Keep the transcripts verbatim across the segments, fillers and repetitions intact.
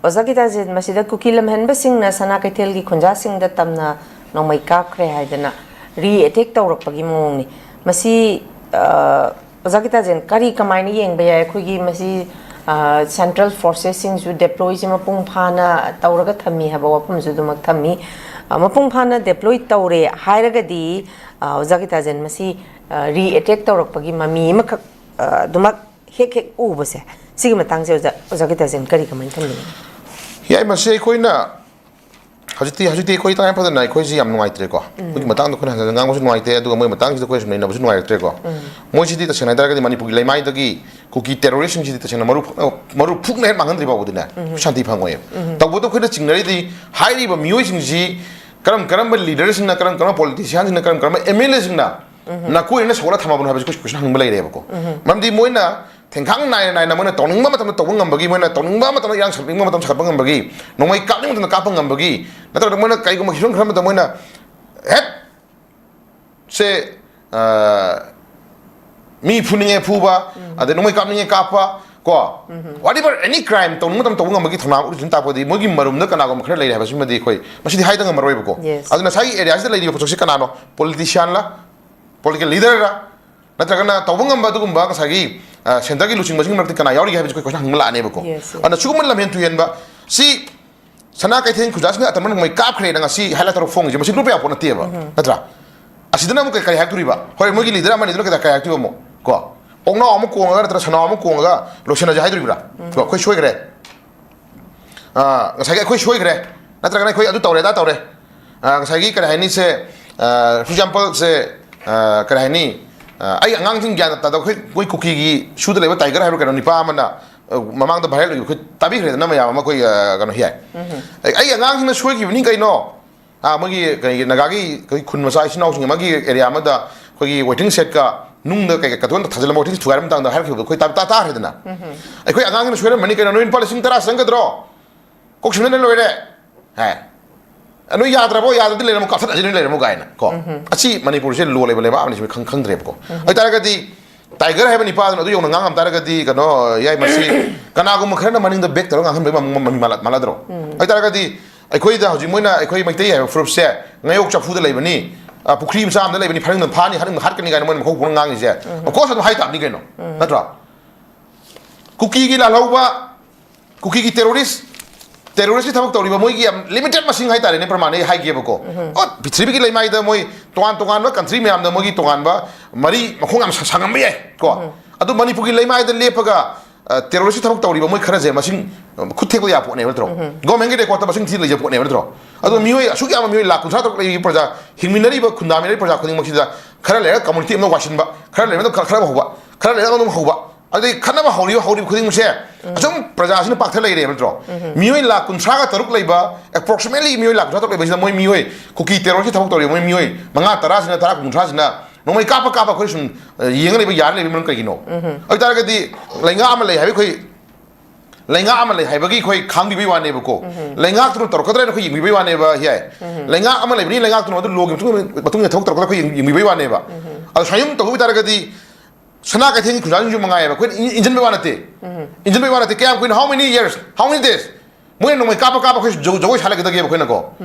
ꯑꯣꯖꯥ ꯒꯤꯇꯥꯖꯤꯠ, ꯃꯁꯤꯗ ꯀꯨꯀꯤ ꯂꯝꯍꯦꯟꯕꯁꯤꯡꯅ ꯁꯅꯥ ꯀꯩꯊꯦꯜꯒꯤ ꯈꯨꯟꯖꯥꯁꯤꯡꯗ ꯇꯝꯅ ꯅꯣꯡꯃꯩ ꯀꯥꯞꯈ꯭ꯔꯦ ꯍꯥꯏꯗꯅ ꯔꯤ ꯑꯦꯇꯦꯛ ꯇꯧꯔꯛꯄꯒꯤ ꯃꯑꯣꯡꯅꯤ꯫ ꯃꯁꯤ, ꯑ, ꯑꯣꯖꯥ ꯒꯤꯇꯥꯖꯤꯠ, ꯀꯔꯤ ꯀꯃꯥꯏꯅ ꯌꯦꯡꯕ ꯌꯥꯏ? ꯑꯩꯈꯣꯏꯒꯤ ꯃꯁꯤ, ꯑ, ꯁꯦꯟꯇ꯭ꯔꯦꯜ ꯐꯣꯔꯁꯦꯁꯁꯤꯡꯁꯨ ꯗꯦꯄ꯭ꯂꯣꯏꯁꯤ ꯃꯄꯨꯡ ꯐꯥꯅ ꯇꯧꯔꯒ ꯊꯝꯃꯤ ꯍꯥꯏꯕ ꯋꯥꯐꯝꯁꯨ ꯑꯗꯨꯃꯛ ꯊꯝꯃꯤ꯫ ꯑ, ꯃꯄꯨꯡ ꯐꯥꯅ ꯗꯦꯄ꯭ꯂꯣꯏ ꯇꯧꯔꯦ ꯍꯥꯏꯔꯒꯗꯤ, ꯑ, ꯑꯣꯖꯥ ꯒꯤꯇꯥꯖꯤꯠ, ꯃꯁꯤ, ꯑ, ꯔꯤ ꯑꯦꯇꯦꯛ ꯇꯧꯔꯛꯄꯒꯤ ꯃꯃꯤ ꯑꯃꯈꯛ, ꯑ, ꯑꯗꯨꯃꯛ ꯍꯦꯛ ꯍꯦꯛ ꯎꯕꯁꯦ, ꯁꯤꯒꯤ ꯃꯇꯥꯡꯁꯦ ꯑꯣꯖꯥ, ꯑꯣꯖꯥ ꯒꯤꯇꯥꯖꯤꯠ, ꯀꯔꯤ ꯀꯃꯥꯏꯅ ꯊꯝꯕꯤꯅꯤ? ꯌꯥꯏ, ꯃꯁꯤ ꯑꯩꯈꯣꯏꯅ ꯍꯧꯖꯤꯛꯇꯤ, ꯍꯧꯖꯤꯛꯇꯤ ꯑꯩꯈꯣꯏ ꯇꯉꯥꯏ ꯐꯗꯅ ꯑꯩꯈꯣꯏꯁꯤ ꯌꯥꯝ ꯅꯨꯡꯉꯥꯏꯇ꯭ꯔꯦꯀꯣ꯫ ꯑꯩꯈꯣꯏꯒꯤ ꯃꯇꯥꯡꯗ ꯑꯩꯈꯣꯏꯅ ꯍꯟꯖꯤꯟ ꯉꯥꯡꯕꯁꯨ ꯅꯨꯡꯉꯥꯏꯇꯦ, ꯑꯗꯨꯒ ꯃꯣꯏ ꯃꯇꯥꯡꯁꯤꯗ ꯑꯩꯈꯣꯏ ꯁꯨꯝ ꯅꯩꯅꯕꯁꯨ ꯅꯨꯡꯉꯥꯏꯔꯛꯇ꯭ꯔꯦꯀꯣ꯫ ꯃꯣꯏꯁꯤꯗꯤ ꯇꯁꯦꯡꯅ ꯍꯥꯏꯇꯥꯔꯒꯗꯤ ꯃꯅꯤꯄꯨꯔꯒꯤ ꯂꯩꯃꯥꯏꯗꯒꯤ ꯀꯨꯀꯤ ꯇꯦꯔꯣꯔꯤꯁꯁꯤꯡꯁꯤꯗꯤ ꯇꯁꯦꯡꯅ ꯃꯔꯨ ꯐꯨꯛꯅ, ꯃꯔꯨ ꯐꯨꯛꯅ ꯍꯦꯛ ꯃꯥꯡꯍꯟꯗ꯭ꯔꯤ ꯐꯥꯎꯕꯗꯤꯅꯦ ꯁꯥꯟꯇꯤ ꯐꯪꯉꯣꯏꯕ꯫ ꯇꯧꯕꯇꯕꯨ ꯑꯩꯈꯣꯏꯅ ꯆꯤꯡꯅꯔꯤꯗꯤ ꯍꯥꯏꯔꯤꯕ ꯃꯤꯑꯣꯏꯁꯤꯡꯁꯤ ꯀꯔꯝ ꯀꯔꯝꯕ ꯂꯤꯗꯔꯁꯤꯡꯅ, ꯀꯔꯝ ꯀꯔꯝꯕ ꯄꯣꯂꯤꯇꯤꯁꯤꯌꯥꯟꯁꯤꯡꯅ, ꯀꯔꯝ ꯀꯔꯝꯕ ꯑꯦꯝ ꯑꯦꯜ ꯑꯦꯁꯤꯡꯅ ꯅꯥꯀꯣꯏꯅꯅ ꯁꯧꯒꯠꯂ ꯊꯝꯃꯕꯅꯣ ꯍꯥꯏꯕꯁꯤ ꯑꯩꯈꯣꯏ ꯀꯣꯏꯁꯟ ꯍꯪꯅꯤꯡꯕ ꯂꯩꯔꯦꯕꯀꯣ꯫ ꯃꯔꯝꯗꯤ ꯃꯣꯏꯅ ꯊꯦꯡꯈꯥꯡ ꯅꯥꯏꯅ ꯅꯥꯏꯅ ꯃꯣꯏꯅ ꯇꯧꯅꯤꯡꯕ ꯃꯇꯝꯗ ꯇꯧꯕ ꯉꯝꯕꯒꯤ, ꯃꯣꯏꯅ ꯇꯧꯅꯤꯡꯕ ꯃꯇꯝꯗ ꯏꯔꯥꯡ ꯁꯛꯅꯤꯡꯕ ꯃꯇꯝꯗ ꯁꯛꯄ ꯉꯝꯕꯒꯤ, ꯅꯣꯡꯃꯩ ꯀꯥꯞꯅꯤꯡꯕ ꯃꯇꯝꯗ ꯀꯥꯞꯄ ꯉꯝꯕꯒꯤ, ꯅꯠꯇ꯭ꯔꯒ ꯃꯣꯏꯅ ꯀꯩꯒꯨꯝꯕ ꯐꯤꯕꯝ ꯈꯔ ꯑꯃꯗ ꯃꯣꯏꯅ ꯍꯦꯠ ꯁꯦ, ꯑ, ꯃꯤ ꯐꯨꯅꯤꯡꯉꯦ ꯐꯨꯕ, ꯑꯗꯩ ꯅꯣꯡꯃꯩ ꯀꯥꯞꯅꯤꯡꯉꯦ ꯀꯥꯞꯄ ꯀꯣ, whatever, any crime ꯇꯧꯅꯤꯡꯕ ꯃꯇꯝꯗ ꯇꯧꯕ ꯉꯝꯕꯒꯤ ꯊꯧꯅꯥ ꯎꯠꯂꯤꯁꯤꯅ ꯇꯥꯛꯄꯗꯤ ꯃꯣꯏꯒꯤ ꯃꯔꯨꯝꯗ ꯀꯅꯥꯒꯨꯝꯕ ꯈꯔ ꯂꯩꯔꯦ ꯍꯥꯏꯕꯁꯤꯃꯗꯤ ꯑꯩꯈꯣꯏ ꯃꯁꯤꯗꯤ ꯍꯥꯏꯗ ꯉꯝꯃꯔꯣꯏꯕꯀꯣ꯫ Yes. ꯑꯗꯨꯅ ꯉꯁꯥꯏꯒꯤ ꯑꯦꯔꯤꯌꯥꯁꯤꯗ ꯂꯩꯔꯤꯕ ꯄꯣꯠꯁꯛꯁꯤ ꯀꯅꯥꯅꯣ? ꯄꯣꯂꯤꯇꯤꯁꯤꯌꯥꯟꯂ, ꯄꯣꯂꯤꯇꯤꯀꯦꯜ ꯂꯤꯗꯔꯔ, ꯅꯠꯇ꯭ꯔꯒꯅ ꯇꯧꯕ ꯉꯝꯕ ꯑꯗꯨꯒꯨꯝꯕ ꯉꯁꯥꯏꯒꯤ, ꯑ, ꯁꯦꯟꯇꯔꯒꯤ ꯂꯨꯆꯤꯡꯕꯁꯤꯡꯒꯤ ꯃꯔꯛꯇ ꯀꯅꯥ ꯌꯥꯎꯔꯤꯒꯦ ꯍꯥꯏꯕꯁꯤ ꯑꯩꯈꯣꯏ ꯀꯣꯏꯁꯟ ꯍꯪꯕ ꯂꯥꯛꯑꯅꯦꯕꯀꯣ꯫ Yes, yes. ꯑꯗꯨꯅ ꯁꯤꯒꯨꯝꯕ ꯂꯝꯍꯦꯟ ꯇꯨꯍꯦꯟꯕ ꯁꯤ ꯁꯅꯥ ꯀꯩꯊꯦꯜ ꯈꯨꯟꯖꯥꯁꯤꯡꯅ ꯑꯇꯝꯕ ꯅꯣꯡꯃꯩ ꯀꯥꯞꯈ꯭ꯔꯦꯅ ꯉꯁꯤ ꯍꯥꯏꯂꯥꯏꯠ ꯇꯧꯔꯒ ꯐꯣꯡꯉꯤꯁꯦ ꯃꯁꯤ ꯂꯨꯞꯄ ꯌꯥꯕ ꯄꯣꯠ ꯅꯠꯇꯦꯕ, ꯅꯠꯇ꯭ꯔꯥ? ꯑꯁꯤꯗꯅ ꯑꯃꯨꯛ ꯀꯔꯤ, ꯀꯔꯤ ꯍꯥꯏꯔꯛꯇꯣꯔꯤꯕ? ꯍꯣꯏ, ꯃꯣꯏꯒꯤ ꯂꯤꯗꯔ ꯑꯃꯅꯤꯗꯨꯅ ꯀꯩꯗ ꯀꯔꯤ ꯍꯥꯏꯔꯛꯇꯣꯏꯕ ꯑꯃꯨꯛ? ꯀꯣ, ꯑꯣꯛꯅꯥꯎ ꯑꯃ ꯀꯣꯡꯉꯒ ꯅꯠꯇ꯭ꯔꯒ ꯁꯅꯥꯎ ꯑꯃ ꯀꯣꯡꯉꯒ ꯂꯣꯏꯁꯤꯟꯅꯁꯦ ꯍꯥꯏꯗꯣꯔꯤꯕ꯭ꯔꯥ? ꯀꯣ, ꯑꯩꯈꯣꯏ ꯁꯣꯏꯈ꯭ꯔꯦ꯫ ꯑ, ꯉꯁꯥꯏꯒꯤ ꯑꯩꯈꯣꯏ ꯁꯣꯏꯈ꯭ꯔꯦ, ꯅꯠꯇ꯭ꯔꯒꯅ ꯑꯩꯈꯣꯏ ꯑꯗꯨ ꯇꯧꯔꯦ, ꯑꯗꯥ ꯇꯧꯔꯦ, ꯑ, ꯉꯁꯥꯏꯒꯤ ꯀꯔꯤ ꯍꯥꯏꯅꯤ ꯁꯦ, ꯑ, for example ꯁꯦ, ꯑ, ꯀꯔꯤ ꯍꯥꯏꯅꯤ, ꯑ, ꯑꯩ ꯑꯉꯥꯡꯁꯤꯡ ꯒ꯭ꯌꯥꯟ ꯇꯥꯗꯕ ꯑꯩꯈꯣꯏ, ꯑꯩꯈꯣꯏ ꯀꯨꯀꯤꯒꯤ ꯁꯨꯗ ꯂꯩꯕ ꯇꯥꯏꯒꯔ ꯍꯥꯏꯕ ꯀꯩꯅꯣ ꯅꯤꯄꯥ ꯑꯃꯅ, ꯑ, ꯃꯃꯥꯡꯗ ꯚꯥꯏꯔꯦꯜ ꯑꯣꯏꯈꯤꯕ ꯑꯩꯈꯣꯏ ꯇꯥꯕꯤꯈ꯭ꯔꯦꯗꯅ ꯃꯌꯥꯝ ꯑꯃ ꯑꯩꯈꯣꯏ, ꯑ, ꯀꯩꯅꯣ ꯍꯤꯌꯥꯏ꯫ ꯑꯩ, ꯑꯩ ꯑꯉꯥꯡꯁꯤꯡꯅ ꯁꯣꯏꯈꯤꯕꯅꯤ ꯀꯩꯅꯣ꯫ ꯑꯥ, ꯃꯣꯏꯒꯤ ꯀꯩꯒꯤ ꯅꯥꯒꯥꯒꯤ ꯑꯩꯈꯣꯏ ꯈꯨꯟ ꯃꯆꯥ ꯏꯆꯤꯟ ꯏꯅꯥꯎꯁꯤꯡ ꯑꯃꯒꯤ ꯑꯦꯔꯤꯌꯥ ꯑꯃꯗ ꯑꯩꯈꯣꯏꯒꯤ ꯋꯦꯇꯤꯡ ꯁꯦꯠꯀ ꯅꯨꯡꯗ ꯀꯩꯀꯩ ꯀꯇꯣꯟ ꯊꯥꯖꯤꯜꯂꯝꯕ ꯋꯦꯇꯤꯡ ꯊꯨꯒꯥꯏꯔꯝꯕ ꯃꯇꯥꯡꯗ ꯍꯥꯏꯔꯛꯈꯤꯕꯗꯣ ꯑꯩꯈꯣꯏ ꯇꯥ-, ꯇꯥ-, ꯇꯥꯈ꯭ꯔꯦꯗꯅ꯫ ꯑꯩꯈꯣꯏ ꯑꯉꯥꯡꯁꯤꯡꯅ ꯁꯣꯏꯔꯝꯃꯅꯤ ꯀꯩꯅꯣ, ꯅꯣꯏ ꯂꯨꯄꯥ ꯂꯤꯁꯤꯡ ꯇꯔꯥ ꯆꯪꯒꯗ꯭ꯔꯣ? ꯀꯣꯛ ꯁꯤꯟꯅ ꯂꯣꯏꯔꯦ꯫ ꯍꯥꯏ꯫ ꯅꯣꯏ ꯌꯥꯗ꯭ꯔꯕꯣ? ꯌꯥꯗ꯭ꯔꯗꯤ ꯂꯩꯔꯝꯃꯣ, ꯀꯥꯞꯊꯠꯅꯁꯤ ꯅꯣꯏ ꯂꯩꯔꯝꯃꯣ ꯀꯥꯏꯅ ꯀꯣ꯫ ꯑꯁꯤ ꯃꯅꯤꯄꯨꯔꯁꯦ ꯂꯣ ꯂꯩꯕ ꯂꯩꯕꯥꯛ ꯑꯃꯅꯤ ꯁꯤ ꯈꯪ-, ꯈꯪꯗ꯭ꯔꯦꯕꯀꯣ꯫ ꯑꯗꯨ ꯑꯣꯏꯇꯥꯔꯒꯗꯤ ꯇꯥꯏꯒꯔ ꯍꯥꯏꯕ ꯅꯤꯄꯥꯗꯨꯅ ꯑꯗꯨ ꯌꯧꯅ ꯉꯥꯡꯉꯝ ꯇꯥꯔꯒꯗꯤ, ꯀꯩꯅꯣ, ꯌꯥꯏ, ꯃꯁꯤ ꯀꯅꯥꯒꯨꯝꯕ ꯈꯔꯅ ꯃꯅꯤꯡꯗ ꯕꯦꯛ ꯇꯧꯔꯒ ꯉꯥꯡꯍꯟꯕꯒꯤ ꯃꯃꯤ ꯃꯥꯜꯂꯗ꯭ꯔꯣ? ꯎꯝ꯫ ꯑꯗꯨ ꯇꯥꯔꯒꯗꯤ ꯑꯩꯈꯣꯏꯗ ꯍꯧꯖꯤꯛ ꯃꯣꯏꯅ ꯑꯩꯈꯣꯏ ꯃꯩꯇꯩ ꯍꯥꯏꯕ ꯐꯨꯔꯨꯞꯁꯦ ꯉꯥꯌꯣꯛ ꯆꯐꯨꯗ ꯂꯩꯕꯅꯤ, ꯄꯨꯈ꯭ꯔꯤ ꯃꯆꯥ ꯑꯃꯗ ꯂꯩꯕꯅꯤ, ꯐꯥꯅꯤꯡꯗ ꯐꯥꯅꯤ, ꯍꯥꯠꯅꯤꯡꯗ ꯍꯥꯠꯀꯅꯤ ꯀꯥꯏꯅ ꯃꯣꯏꯅ ꯃꯈꯣꯡ ꯈꯨꯔ ꯉꯥꯡꯉꯤꯁꯦ, of course ꯑꯗꯨꯝ ꯍꯥꯏ ꯇꯥꯕꯅꯤ ꯀꯩꯅꯣ, ꯅꯠꯇ꯭ꯔꯣ? ꯀꯨꯀꯤꯒꯤ ꯂꯥꯜꯍꯧꯕ, ꯀꯨꯀꯤꯒꯤ terrorist, terroristꯀꯤ ꯊꯕꯛ ꯇꯧꯔꯤꯕ ꯃꯣꯏꯒꯤ ꯌꯥꯝ limited ꯃꯁꯤꯡ ꯍꯥꯏꯇꯥꯔꯦꯅꯦ, ꯄ꯭ꯔꯃꯥꯟ ꯑꯩ ꯍꯥꯏꯒꯦꯕꯀꯣ꯫ ꯑꯣ, ꯄ꯭ꯔꯤꯊꯤꯕꯤꯒꯤ ꯂꯩꯃꯥꯏꯗ ꯃꯣꯏ ꯇꯣꯉꯥꯟ ꯇꯣꯉꯥꯟꯕ country ꯃꯌꯥꯝꯗ ꯃꯣꯏꯒꯤ ꯇꯣꯉꯥꯟꯕ ꯃꯔꯤ ꯃꯈꯣꯡ ꯌꯥꯝ ꯁ-, ꯁꯥꯡꯉꯝꯕ ꯌꯥꯏ ꯀꯣ꯫ ꯑꯗꯨ ꯃꯅꯤꯄꯨꯔꯒꯤ ꯂꯩꯃꯥꯏꯗ ꯂꯦꯞꯄꯒ, ꯑ, terroristꯀꯤ ꯊꯕꯛ ꯇꯧꯔꯤꯕ ꯃꯣꯏ ꯈꯔꯁꯦ ꯃꯁꯤꯡ, ꯑ, ꯈꯨꯠ ꯊꯦꯛꯄ ꯌꯥꯕ ꯄꯣꯠꯅꯦꯕ ꯅꯠꯇ꯭ꯔꯣ? Governmentꯀꯤ recordꯇ ꯃꯁꯤꯡ ꯊꯤ ꯂꯩꯖꯕ ꯄꯣꯠꯅꯦꯕ ꯅꯠꯇ꯭ꯔꯣ? ꯑꯗꯣ ꯃꯤꯑꯣꯏ ꯑꯁꯨꯛ ꯌꯥꯝꯕ ꯃꯤꯑꯣꯏ ꯂꯥꯈ ꯀꯨꯟꯊ꯭ꯔꯥ ꯇꯔꯨꯛ ꯂꯩꯔꯤꯕ ꯄ꯭ꯔꯖꯥ, ꯍꯤꯡꯃꯤꯟꯅꯔꯤꯕ, ꯈꯨꯟꯗꯥꯃꯤꯟꯅꯔꯤꯕ ꯄ꯭ꯔꯖꯥ ꯈꯨꯗꯤꯡꯃꯛꯁꯤꯗ ꯈꯔ ꯂꯩꯔꯒ community ꯑꯃ ꯋꯥꯁꯤꯟꯕ, ꯈꯔ ꯂꯩꯔꯒ ꯈꯔ, ꯈꯔ ꯑꯃ ꯍꯧꯕ, ꯈꯔ ꯂꯩꯔꯒ ꯑꯗꯨꯝ ꯍꯧꯕ, ꯑꯗꯩ ꯈꯠꯅꯕ ꯍꯧꯔꯤꯕ, ꯍꯧꯔꯤꯕ ꯈꯨꯗꯤꯡꯃꯛꯁꯦ ꯑꯁꯨꯝ ꯄ꯭ꯔꯖꯥꯁꯤꯅ ꯄꯥꯛꯊ ꯂꯩꯔꯦꯕ ꯅꯠꯇ꯭ꯔꯣ? ꯃꯤꯑꯣꯏ ꯂꯥꯈ ꯀꯨꯟꯊ꯭ꯔꯥꯒ ꯇꯔꯨꯛ ꯂꯩꯕ, approximately ꯃꯤꯑꯣꯏ ꯂꯥꯈ ꯀꯨꯟꯊ꯭ꯔꯥ ꯇꯔꯨꯛ ꯂꯩꯕꯁꯤꯗ ꯃꯣꯏ ꯃꯤꯑꯣꯏ ꯀꯨꯀꯤ terroristꯀꯤ ꯊꯕꯛ ꯇꯧꯔꯤꯕ ꯃꯣꯏ ꯃꯤꯑꯣꯏ ꯃꯉꯥ ꯇꯔꯥꯁꯤꯅ, ꯇꯔꯥ ꯀꯨꯟꯊ꯭ꯔꯥꯁꯤꯅ ꯅꯣꯡꯃꯩ ꯀꯥꯞꯄ ꯀꯥꯞꯄ ꯑꯩꯈꯣꯏ ꯁꯨꯝ, ꯑ, ꯌꯦꯡꯉ ꯂꯩꯕ, ꯌꯥꯔ ꯂꯩꯕ ꯃꯔꯝ ꯀꯩꯒꯤꯅꯣ? ꯑꯗꯨ ꯑꯣꯏꯇꯥꯔꯒꯗꯤ ꯂꯩꯉꯥꯛ ꯑꯃ ꯂꯩ ꯍꯥꯏꯕ ꯑꯩꯈꯣꯏ, ꯂꯩꯉꯥꯛ ꯑꯃ ꯂꯩ ꯍꯥꯏꯕꯒꯤ ꯑꯩꯈꯣꯏ ꯈꯥꯡꯕꯤꯕꯩ ꯋꯥꯅꯦꯕꯀꯣ꯫ ꯂꯩꯉꯥꯛꯇꯨꯅ ꯇꯧꯔꯛꯀꯗ꯭ꯔꯥ ꯍꯥꯏꯅ ꯑꯩꯈꯣꯏ ꯌꯦꯡꯕꯤꯕꯩ ꯋꯥꯅꯦꯕ, ꯍꯤꯌꯥꯏ꯫ ꯂꯩꯉꯥꯛ ꯑꯃ ꯂꯩꯕꯅꯤ, ꯂꯩꯉꯥꯛꯇꯨꯅ ꯑꯗꯨ lawꯒꯤ ꯃꯇꯨꯡ ꯏꯟꯅ, ꯃꯇꯨꯡ ꯏꯟꯅ ꯊꯕꯛ ꯇꯧꯔꯛꯀꯗ꯭ꯔꯥ ꯑꯩꯈꯣꯏ ꯌꯦꯡ-, ꯌꯦꯡꯕꯤꯕꯩ ꯋꯥꯅꯦꯕ꯫ ꯑꯗꯣ ꯁꯨꯃꯥꯏꯅ ꯇꯧꯕ ꯇꯥꯔꯒꯗꯤ ꯁꯅꯥ ꯀꯩꯊꯦꯜꯒꯤ ꯈꯨꯟꯖꯥꯁꯤꯡꯁꯨ ꯃꯉꯥꯏꯑꯕ ꯑꯩꯈꯣꯏꯅ ꯏꯟ-, ꯏꯟꯖꯟꯕꯩ ꯋꯥ ꯅꯠꯇꯦ꯫ ꯏꯟꯖꯟꯕꯩ ꯋꯥ ꯅꯠꯇꯦ꯫ ꯀꯌꯥꯝ ꯀꯨꯏꯅ, how many years, how many days? ꯃꯣꯏꯅ ꯅꯣꯡꯃꯩ ꯀꯥꯞꯄ ꯀꯥꯞꯄ ꯑꯩꯈꯣꯏ ꯖꯒꯣꯏ, ꯖꯒꯣꯏ ꯁꯥ ꯂꯩꯒꯗꯒꯦꯕ ꯑꯩꯈꯣꯏꯅꯀꯣ꯫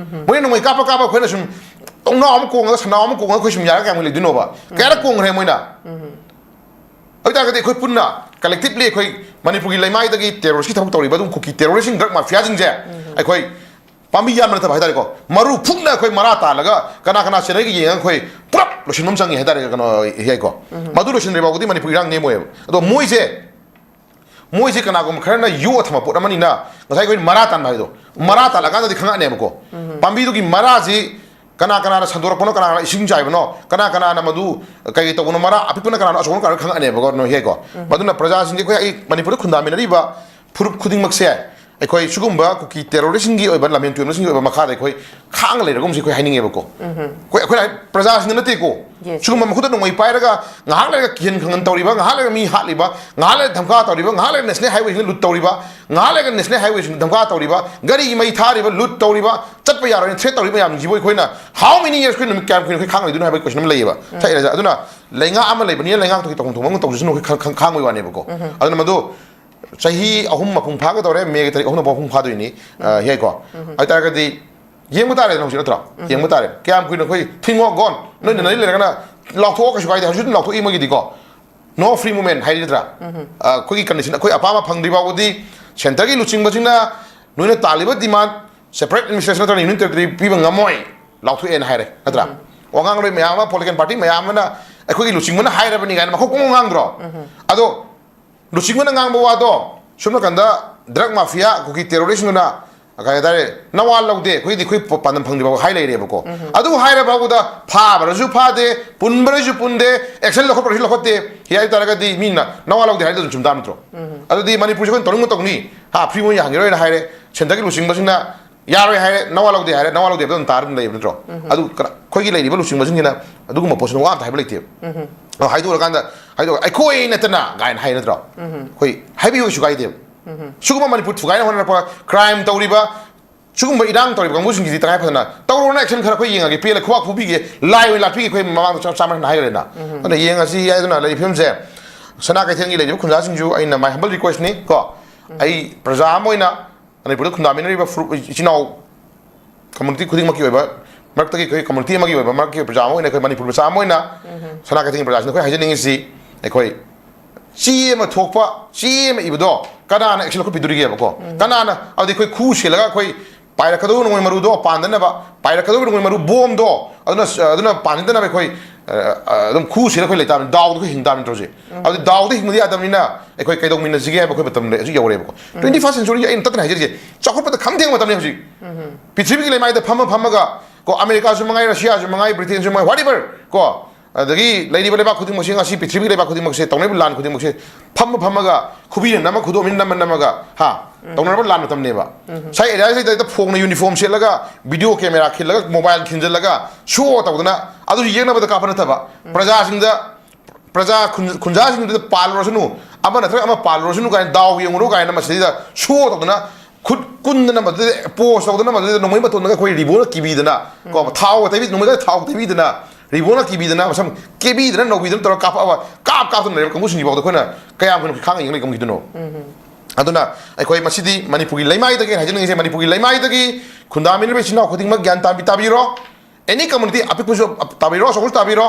ꯃꯣꯏꯅ ꯅꯣꯡꯃꯩ ꯀꯥꯞꯄ ꯀꯥꯞꯄ ꯑꯩꯈꯣꯏꯅ ꯁꯨꯝ ꯇꯣꯡꯅꯥꯎ ꯑꯃ ꯀꯣꯡꯉꯒ ꯁꯅꯥꯎ ꯑꯃ ꯀꯣꯡꯉꯒ ꯑꯩꯈꯣꯏ ꯁꯨꯝ ꯌꯥꯔꯒ ꯀꯌꯥꯝ ꯀꯨꯏꯅ ꯂꯩꯗꯣꯏꯅꯣꯕ? ꯀꯌꯥꯔꯛ ꯀꯣꯡꯈ꯭ꯔꯦ ꯃꯣꯏꯅ? ꯑꯗꯨ ꯑꯣꯏꯇꯥꯔꯒꯗꯤ ꯑꯩꯈꯣꯏ ꯄꯨꯟꯅ, collectively, ꯑꯩꯈꯣꯏ ꯃꯅꯤꯄꯨꯔꯒꯤ ꯂꯩꯃꯥꯏꯗꯒꯤ terroristꯀꯤ ꯊꯕꯛ ꯇꯧꯔꯤꯕ ꯑꯗꯨꯝ ꯀꯨꯀꯤ terroristꯁꯤꯡ, drug mafiaꯁꯤꯡꯁꯦ ꯑꯩꯈꯣꯏ ꯄꯥꯝꯕꯤ ꯌꯥꯟꯕ ꯅꯠꯇꯕ ꯍꯥꯏꯇꯥꯔꯦꯀꯣ, ꯃꯔꯨ ꯐꯨꯛꯅ ꯑꯩꯈꯣꯏ ꯃꯔꯥ ꯇꯥꯜꯂꯒ ꯀꯅꯥ ꯀꯅꯥ ꯆꯦꯟꯅꯔꯤꯒꯦ ꯌꯦꯡꯉꯒ ꯑꯩꯈꯣꯏ ꯄꯨꯂꯞ ꯂꯣꯏꯁꯤꯟꯕ ꯑꯃ ꯆꯪꯉꯤ ꯍꯥꯏꯇꯥꯔꯦ, ꯀꯩꯅꯣ, ꯌꯥꯏꯀꯣ꯫ ꯃꯗꯨ ꯂꯣꯏꯁꯤꯟꯗ꯭ꯔꯤ ꯐꯥꯎꯕꯗꯤ ꯃꯅꯤꯄꯨꯔ ꯏꯔꯥꯡ ꯅꯦꯝꯃꯣꯏꯕ꯫ ꯑꯗꯣ ꯃꯣꯏꯁꯦ, ꯃꯣꯏꯁꯦ ꯀꯅꯥꯒꯨꯝꯕ ꯈꯔꯅ ꯌꯣꯛꯑ ꯊꯝꯕ ꯄꯣꯠ ꯑꯃꯅꯤꯅ ꯉꯁꯥꯏ ꯑꯩꯈꯣꯏꯅ ꯃꯔꯥ ꯇꯥꯟꯕ ꯍꯥꯏꯗꯣ, ꯃꯔꯥ ꯇꯥꯜꯂꯀꯥꯟꯗꯗꯤ ꯈꯪꯉꯛꯅꯦꯕꯀꯣ꯫ ꯄꯥꯝꯕꯤꯗꯨꯒꯤ ꯃꯔꯥꯁꯤ ꯀꯅꯥ ꯀꯅꯥꯅ ꯁꯟꯗꯣꯔꯛꯄꯅꯣ, ꯀꯅꯥ ꯀꯅꯥꯅ ꯏꯁꯤꯡ ꯆꯥꯏꯕꯅꯣ, ꯀꯅꯥ ꯀꯅꯥꯅ ꯃꯗꯨ ꯀꯩ ꯇꯧꯕꯅꯣ, ꯃꯔꯥ ꯑꯄꯤꯛꯄꯅ ꯀꯅꯥꯅꯣ, ꯑꯆꯧꯕꯅ ꯀꯅꯥꯅꯣ ꯈꯪꯉꯛꯑꯅꯦꯕꯀꯣ, ꯅꯣꯏ ꯍꯦꯛꯀꯣ꯫ ꯃꯗꯨꯅ ꯄ꯭ꯔꯖꯥꯁꯤꯡꯁꯦ ꯑꯩꯈꯣꯏ, ꯑꯩ ꯃꯅꯤꯄꯨꯔꯗ ꯈꯨꯟꯗꯥꯃꯤꯟꯅꯔꯤꯕ ꯐꯨꯔꯨꯞ ꯈꯨꯗꯤꯡꯃꯛꯁꯦ ꯑꯩꯈꯣꯏ ꯁꯤꯒꯨꯝꯕ ꯀꯨꯀꯤ terroristꯁꯤꯡꯒꯤ ꯑꯣꯏꯕ ꯂꯝꯍꯦꯟ ꯇꯨꯔꯦꯜꯁꯤꯡꯒꯤ ꯑꯣꯏꯕ ꯃꯈꯥꯗ ꯑꯩꯈꯣꯏ ꯈꯥꯡꯉ ꯂꯩꯔꯒꯨꯝꯁꯤ ꯑꯩꯈꯣꯏ ꯍꯥꯏꯅꯤꯡꯉꯦꯕꯀꯣ꯫ ꯑꯩꯈꯣꯏ, ꯑꯩꯈꯣꯏꯅ ꯍꯥꯏ-, ꯄ꯭ꯔꯖꯥꯁꯤꯡꯗ ꯅꯠꯇꯦꯀꯣ꯫ Yes, ꯁꯤꯒꯨꯝꯕ yes꯫ ꯃꯈꯨꯠꯇ ꯅꯣꯡꯃꯩ ꯄꯥꯏꯔꯒ ꯉꯥꯏꯍꯥꯛ ꯂꯩꯔꯒ ꯀꯤꯍꯟ ꯈꯪꯍꯟ ꯇꯧꯔꯤꯕ, ꯉꯥꯏꯍꯥꯛ ꯂꯩꯔꯒ ꯃꯤ ꯍꯥꯠꯂꯤꯕ, ꯉꯥꯏꯍꯥꯛ ꯂꯩꯔꯒ ꯙꯝꯀꯥ ꯇꯧꯔꯤꯕ, ꯉꯥꯏꯍꯥꯛ ꯂꯩꯔꯒ national highwayꯁꯤꯡꯗ ꯂꯨꯠ ꯇꯧꯔꯤꯕ, ꯉꯥꯏꯍꯥꯛ ꯂꯩꯔꯒ national highwayꯁꯤꯡꯗ ꯙꯝꯀꯥ ꯇꯧꯔꯤꯕ, ꯒꯥꯔꯤ ꯃꯩ ꯊꯥꯔꯤꯕ, ꯂꯨꯠ ꯇꯧꯔꯤꯕ, ꯆꯠꯄ ꯌꯥꯔꯣꯏꯅ threat ꯇꯧꯔꯤꯕ ꯃꯌꯥꯝꯁꯤꯡꯁꯤꯕꯨ ꯑꯩꯈꯣꯏꯅ how many years, ꯑꯩꯈꯣꯏ ꯅꯨꯃꯤꯠ ꯀꯌꯥꯝ ꯀꯨꯏꯅ ꯑꯩꯈꯣꯏ ꯈꯥꯡꯉ ꯂꯩꯗꯣꯏꯅꯣ ꯍꯥꯏꯕꯒꯤ question ꯑꯃ ꯂꯩꯌꯦꯕ꯫ ꯁꯛꯏꯔꯥꯖꯥ, ꯑꯗꯨꯅ ꯂꯩꯉꯥꯛ ꯑꯃ ꯂꯩꯕꯅꯤꯅ ꯂꯩꯉꯥꯛꯇꯨꯒꯤ ꯇꯧꯐꯝ ꯊꯣꯛꯄ ꯑꯃ ꯇꯧꯖꯁꯅꯨ, ꯑꯩꯈꯣꯏ ꯈꯪ- ꯈꯪ- ꯈꯥꯡꯕꯒꯤ ꯋꯥꯅꯦꯕꯀꯣ꯫ ꯑꯗꯨꯅ ꯃꯗꯨ ꯆꯍꯤ ꯑꯍꯨꯝ ꯃꯄꯨꯡ ꯐꯥꯒꯗꯧꯔꯦ, ꯃꯦꯒꯤ ꯇꯥꯔꯤꯛ ꯑꯍꯨꯝꯗ ꯃꯄꯨꯡ ꯐꯥꯗꯣꯏꯅꯤ꯫ ꯑ, ꯍꯦꯛꯀꯣ꯫ ꯑꯗꯨ ꯇꯥꯔꯒꯗꯤ ꯌꯦꯡꯕ ꯇꯥꯔꯦꯗꯅ ꯍꯧꯖꯤꯛ, ꯅꯠꯇ꯭ꯔꯣ? ꯌꯦꯡꯕ ꯇꯥꯔꯦ꯫ ꯀꯌꯥꯝ ꯀꯨꯏꯅ ꯑꯩꯈꯣꯏ ꯊꯤꯡꯉꯣ ꯒꯣꯟ ꯅꯣꯏꯅ ꯅꯩ ꯂꯩꯔꯒꯅ ꯂꯥꯎꯊꯣꯛꯑꯣ, ꯀꯩꯁꯨ ꯀꯥꯏꯗꯦ꯫ ꯍꯧꯖꯤꯛ ꯑꯗꯨꯝ ꯂꯥꯎꯊꯣꯛꯏ ꯃꯣꯏꯒꯤꯗꯤꯀꯣ꯫ No free movement ꯍꯥꯏꯔꯤ ꯅꯠꯇ꯭ꯔꯥ? ꯑ, ꯑꯩꯈꯣꯏꯒꯤ ꯀꯟꯗꯤꯁꯟ ꯑꯩꯈꯣꯏ ꯑꯄꯥꯝꯕ ꯐꯪꯗ꯭ꯔꯤ ꯐꯥꯎꯕꯗꯤ ꯁꯦꯟꯇꯔꯒꯤ ꯂꯨꯆꯤꯡꯕꯁꯤꯡꯅ ꯅꯣꯏꯅ ꯇꯥꯜꯂꯤꯕ ꯗꯤꯃꯥꯟ separate administration ꯅꯠꯇ꯭ꯔꯒ union territory ꯄꯤꯕ ꯉꯝꯃꯣꯏ, ꯂꯥꯎꯊꯣꯛꯑꯦꯅ ꯍꯥꯏꯔꯦ, ꯅꯠꯇ꯭ꯔꯥ? ꯋꯥꯉꯥꯡꯂꯣꯏ ꯃꯌꯥꯝ ꯑꯃ, political party ꯃꯌꯥꯝ ꯑꯃꯅ ꯑꯩꯈꯣꯏꯒꯤ ꯂꯨꯆꯤꯡꯕꯅ ꯍꯥꯏꯔꯕꯅꯤ ꯀꯥꯏꯅ ꯃꯈꯣꯛ ꯄꯨꯡꯉꯥꯡ ꯉꯥꯡꯗ꯭ꯔꯣ? ꯑꯗꯣ ꯂꯨꯆꯤꯡꯕꯅ ꯉꯥꯡꯕ ꯋꯥꯗꯣ ꯁꯣꯝ ꯅꯥꯀꯟꯗ drug mafia, ꯀꯨꯀꯤ terroristꯗꯨꯅ ꯀꯩ ꯍꯥꯏꯇꯥꯔꯦ, ꯅꯋꯥ ꯂꯧꯗꯦ, ꯑꯩꯈꯣꯏꯗꯤ ꯑꯩꯈꯣꯏ ꯄ- ꯄꯥꯟꯗꯝ ꯐꯪꯗ꯭ꯔꯤ ꯐꯥꯎꯕ ꯍꯥꯏ ꯂꯩꯔꯦꯕꯀꯣ꯫ ꯑꯗꯨ ꯍꯥꯏꯔ ꯐꯥꯎꯕꯗ ꯐꯥꯕ꯭ꯔꯁꯨ ꯐꯥꯗꯦ, ꯄꯨꯟꯕ꯭ꯔꯁꯨ ꯄꯨꯟꯗꯦ, action ꯂꯧꯈꯠꯄ꯭ꯔꯁꯨ ꯂꯧꯈꯠꯇꯦ꯫ ꯍꯤ ꯍꯥꯏ ꯇꯥꯔꯒꯗꯤ ꯃꯤꯅ ꯅꯋꯥ ꯂꯧꯗꯦ ꯍꯥꯏꯗꯨ ꯑꯗꯨꯝ ꯆꯨꯝ ꯇꯥꯕ ꯅꯠꯇ꯭ꯔꯣ? ꯑꯗꯨꯗꯤ ꯃꯅꯤꯄꯨꯔꯁꯦ ꯑꯩꯈꯣꯏꯅ ꯇꯧꯅꯤꯡꯕ ꯇꯧꯅꯤ, ꯍꯥ, free movement ꯌꯥꯍꯟꯈꯤꯔꯣꯏꯅ ꯍꯥꯏꯔꯦ, ꯁꯦꯟꯇꯔꯒꯤ ꯂꯨꯆꯤꯡꯕꯁꯤꯡꯅ ꯌꯥꯔꯣꯏ ꯍꯥꯏꯔꯦ, ꯅꯋꯥ ꯂꯧꯗꯦ ꯍꯥꯏꯔꯦ, ꯅꯋꯥ ꯂꯧꯗꯦ ꯍꯥꯏꯕꯗ ꯑꯗꯨꯝ ꯇꯥꯔ ꯑꯗꯨꯝ ꯂꯩꯌꯦꯕ ꯅꯠꯇ꯭ꯔꯣ? ꯑꯗꯨ ꯀꯅꯥ- ꯑꯩꯈꯣꯏꯒꯤ ꯂꯩꯔꯤꯕ ꯂꯨꯆꯤꯡꯕꯁꯤꯡꯁꯤꯅ ꯑꯗꯨꯒꯨꯝꯕ ꯄꯣꯠꯁꯤꯅ ꯋꯥ ꯑꯝꯇ ꯍꯥꯏꯕ ꯂꯩꯇꯦꯕ꯫ ꯑ, ꯍꯥꯏꯗꯣꯛꯑꯀꯥꯟꯗ, ꯍꯥꯏꯗꯣꯛꯑ "ꯑꯩꯈꯣꯏ ꯅꯠꯇꯅ" ꯀꯥꯏꯅ ꯍꯥꯏ ꯅꯠꯇ꯭ꯔꯣ? ꯑꯩꯈꯣꯏ ꯍꯥꯏꯕꯤꯌꯨ, ꯀꯩꯁꯨ ꯀꯥꯏꯗꯦꯕ꯫ ꯁꯤꯒꯨꯝꯕ ꯃꯅꯤꯄꯨꯔ ꯊꯨꯒꯥꯏꯅ ꯍꯣꯠꯅꯔꯛꯄ, crime ꯇꯧꯔꯤꯕ, ꯁꯤꯒꯨꯝꯕ ꯏꯔꯥꯡ ꯇꯧꯔꯤꯕ ꯀꯥꯡꯕꯨꯁꯤꯡꯁꯤꯗꯤ ꯇꯉꯥꯏ ꯐꯗꯅ ꯇꯧꯔꯣꯅ action ꯈꯔ ꯑꯩꯈꯣꯏ ꯌꯦꯡꯉꯒꯦ, ꯄꯦꯜꯂꯦ, ꯈꯨꯕꯥꯛ ꯈꯨꯕꯤꯒꯦ, ꯂꯥꯏ ꯑꯣꯏꯅ ꯂꯥꯠꯄꯤꯒꯦ, ꯑꯩꯈꯣꯏ ꯃꯃꯥꯡꯗ ꯆꯞ ꯆꯥꯅ ꯍꯥꯏꯈ꯭ꯔꯦꯅ꯫ ꯑꯗꯨꯅ ꯌꯦꯡꯉꯁꯤ ꯍꯥꯏꯗꯨꯅ ꯂꯩꯔꯤꯕ ꯐꯤꯕꯝꯁꯦ, ꯁꯅꯥ ꯀꯩꯊꯦꯜꯒꯤ ꯂꯩꯔꯤꯕ ꯈꯨꯟꯖꯥꯁꯤꯡꯁꯨ ꯑꯩꯅ my humble requestꯅꯤ ꯀꯣ, ꯑꯩ ꯄ꯭ꯔꯖꯥ ꯑꯃ ꯑꯣꯏꯅ ꯃꯅꯤꯄꯨꯔꯗ ꯈꯨꯟꯗꯥꯃꯤꯟꯅꯔꯤꯕ ꯐꯨꯔꯨꯞ, ꯏꯆꯤꯟ ꯏꯅꯥꯎ community ꯈꯨꯗꯤꯡꯃꯛꯀꯤ ꯑꯣꯏꯕ, ꯃꯔꯛꯇꯒꯤ ꯑꯩꯈꯣꯏ community ꯑꯃꯒꯤ ꯑꯣꯏꯕ, ꯃꯔꯛꯀꯤ ꯄ꯭ꯔꯖꯥ ꯑꯃ ꯑꯣꯏꯅ, ꯑꯩꯈꯣꯏ ꯃꯅꯤꯄꯨꯔ ꯃꯆꯥ ꯑꯃ ꯑꯣꯏꯅ, ꯁꯅꯥ ꯀꯩꯊꯦꯜꯒꯤ ꯄ꯭ꯔꯖꯥꯁꯤꯡꯗ ꯑꯩꯈꯣꯏ ꯍꯥꯏꯖꯅꯤꯡꯉꯤꯁꯤ, ꯑꯩꯈꯣꯏ ꯆꯦ ꯑꯃ ꯊꯣꯛꯄ, ꯆꯦ ꯑꯃ ꯏꯕꯗꯣ ꯀꯅꯥꯅ action ꯂꯧꯈꯠꯄꯤꯗꯣꯔꯤꯒꯦꯕꯀꯣ? ꯀꯅꯥꯅ? ꯑꯗꯨꯗꯤ ꯑꯩꯈꯣꯏ ꯈꯨ ꯁꯦꯜꯂꯒ ꯑꯩꯈꯣꯏ ꯄꯥꯏꯔꯛꯀꯗꯧꯕ ꯅꯣꯡꯃꯩ ꯃꯔꯨꯗꯣ ꯄꯥꯟꯗꯅꯕ, ꯄꯥꯏꯔꯛꯀꯗꯧꯕ ꯅꯣꯡꯃꯩ ꯃꯔꯨ ꯕꯣꯝꯗꯣ ꯑꯗꯨꯅ, ꯑꯗꯨꯅ ꯄꯥꯟꯅꯗꯅꯕ ꯑꯩꯈꯣꯏ, ꯑ, ꯑ, ꯑꯗꯨꯝ ꯈꯨ ꯁꯦꯜꯂꯒ ꯑꯩꯈꯣꯏ ꯂꯩꯇꯥꯕꯅꯤ, ꯗꯥꯎꯗ ꯑꯩꯈꯣꯏ ꯍꯤꯡ ꯇꯥꯕꯅꯤ ꯇꯧꯔꯤꯁꯦ꯫ ꯑꯗꯨꯗꯤ ꯗꯥꯎꯗ ꯍꯤꯡꯕꯗꯤ ꯌꯥꯗꯕꯅꯤꯅ ꯑꯩꯈꯣꯏ ꯀꯩꯗꯧꯃꯤꯟꯅꯁꯤꯒꯦ ꯍꯥꯏꯕ ꯑꯩꯈꯣꯏ ꯃꯇꯝꯗ ꯍꯧꯖꯤꯛ ꯌꯧꯔꯦꯕꯀꯣ꯫ Twenty first centuryꯒꯤ ꯑꯩꯅ ꯇꯠꯇꯅ ꯍꯥꯏꯖꯔꯤꯁꯦ, ꯆꯥꯎꯈꯠꯄꯗ ꯈꯝ ꯊꯦꯡꯕ ꯃꯇꯝꯅꯤ ꯍꯧꯖꯤꯛ꯫ ꯄ꯭ꯔꯤꯊꯤꯕꯤꯒꯤ ꯂꯩꯃꯥꯏꯗ ꯐꯝꯃ ꯐꯝꯃꯒ ꯀꯣ, ꯑꯃꯦꯔꯤꯀꯥꯁꯨ ꯃꯉꯥꯏ, ꯔꯁꯤꯌꯥꯁꯨ ꯃꯉꯥꯏ, ꯕ꯭ꯔꯤꯇꯦꯟꯁꯨ ꯃꯉꯥꯏ, whatever ꯀꯣ, ꯑꯗꯒꯤ ꯂꯩꯔꯤꯕ ꯂꯩꯕꯥꯛ ꯈꯨꯗꯤꯡꯃꯛꯁꯦ, ꯉꯁꯤ ꯄ꯭ꯔꯤꯊꯤꯕꯤꯒꯤ ꯂꯩꯕꯥꯛ ꯈꯨꯗꯤꯡꯃꯛꯁꯦ ꯇꯧꯅꯔꯤꯕ ꯂꯥꯟ ꯈꯨꯗꯤꯡꯃꯛꯁꯦ ꯐꯝꯃ ꯐꯝꯃꯒ, ꯈꯨꯕꯤꯅ ꯅꯝꯃ, ꯈꯨꯗꯣꯝꯕꯤꯅ ꯅꯝꯃ ꯅꯝꯃꯒ, ꯍꯥ, ꯇꯧꯅꯔꯕ ꯂꯥꯟ ꯃꯇꯝꯅꯦꯕ꯫ ꯉꯁꯥꯏ ꯑꯦꯔꯤꯌꯥꯁꯤꯗ ꯍꯦꯛꯇ ꯐꯣꯡꯅ uniform ꯁꯦꯠꯂꯒ video camera ꯈꯤꯜꯂꯒ mobile ꯈꯤꯟꯖꯜꯂꯒ show ꯇꯧꯗꯅ ꯑꯗꯨꯁꯨ ꯌꯦꯛꯅꯕꯗ ꯀꯥꯞꯄ ꯅꯠꯇꯕ, ꯄ꯭ꯔꯖꯥꯁꯤꯡꯗ, ꯄ꯭ꯔꯖꯥ ꯈꯨꯟ- ꯈꯨꯟꯖꯥꯁꯤꯡꯗꯨꯗ ꯄꯥꯜꯂꯨꯔꯁꯅꯨ, ꯑꯃ ꯅꯠꯇ꯭ꯔꯒ ꯑꯃ ꯄꯥꯜꯂꯨꯔꯁꯅꯨ ꯀꯥꯏꯅ ꯗꯥꯎ ꯌꯦꯡꯉꯨꯔꯣ ꯀꯥꯏꯅ ꯃꯁꯤꯗꯩꯗ show ꯇꯧꯗꯅ, ꯈꯨꯠ ꯀꯨꯟꯗꯅ ꯃꯗꯨꯗ pose ꯇꯧꯗꯅ, ꯃꯗꯨꯗ ꯅꯣꯡꯃꯩ ꯃꯇꯣꯟꯗꯒ ꯑꯩꯈꯣꯏ ꯔꯤꯕꯣꯅ ꯀꯤꯕꯤꯗꯅ ꯀꯣ, ꯊꯥꯎꯒ ꯇꯩꯕꯤ-, ꯅꯣꯡꯃꯩꯗ ꯊꯥꯎ ꯇꯩꯕꯤꯗꯅ, ꯔꯤꯕꯣꯅ ꯀꯤꯕꯤꯗꯅ, ꯃꯁꯝ ꯀꯦꯕꯤꯗꯅ, ꯅꯧꯕꯤꯗꯅ ꯇꯧꯔꯒ ꯀꯥꯞꯄꯛꯑꯕ, ꯀꯥꯞ ꯀꯥꯞꯇꯅ ꯂꯩꯔꯕ ꯀꯥꯡꯕꯨꯁꯤꯡꯁꯤꯐꯥꯎꯗ ꯑꯩꯈꯣꯏꯅ ꯀꯌꯥꯝ ꯀꯨꯏꯅ ꯈꯥꯡꯉ ꯌꯦꯡ ꯂꯩ ꯉꯝꯈꯤꯗꯣꯏꯅꯣ? ꯑꯗꯨꯅ ꯑꯩꯈꯣꯏ ꯃꯁꯤꯗꯤ ꯃꯅꯤꯄꯨꯔꯒꯤ ꯂꯩꯃꯥꯏꯗꯒꯤ, ꯑꯩꯅ ꯍꯥꯏꯖꯅꯤꯡꯉꯤꯁꯦ, ꯃꯅꯤꯄꯨꯔꯒꯤ ꯂꯩꯃꯥꯏꯗꯒꯤ ꯈꯨꯟꯗꯥꯃꯤꯟꯅꯔꯤꯕ ꯏꯆꯤꯟ ꯏꯅꯥꯎ ꯈꯨꯗꯤꯡꯃꯛ ꯒ꯭ꯌꯥꯟ ꯇꯥꯕꯤ-, ꯇꯥꯕꯤꯔꯣ꯫ Any community, ꯑꯄꯤꯛꯄꯁꯨ ꯇꯥꯕꯤꯔꯣ, ꯑꯆꯧꯕꯁꯨ ꯇꯥꯕꯤꯔꯣ꯫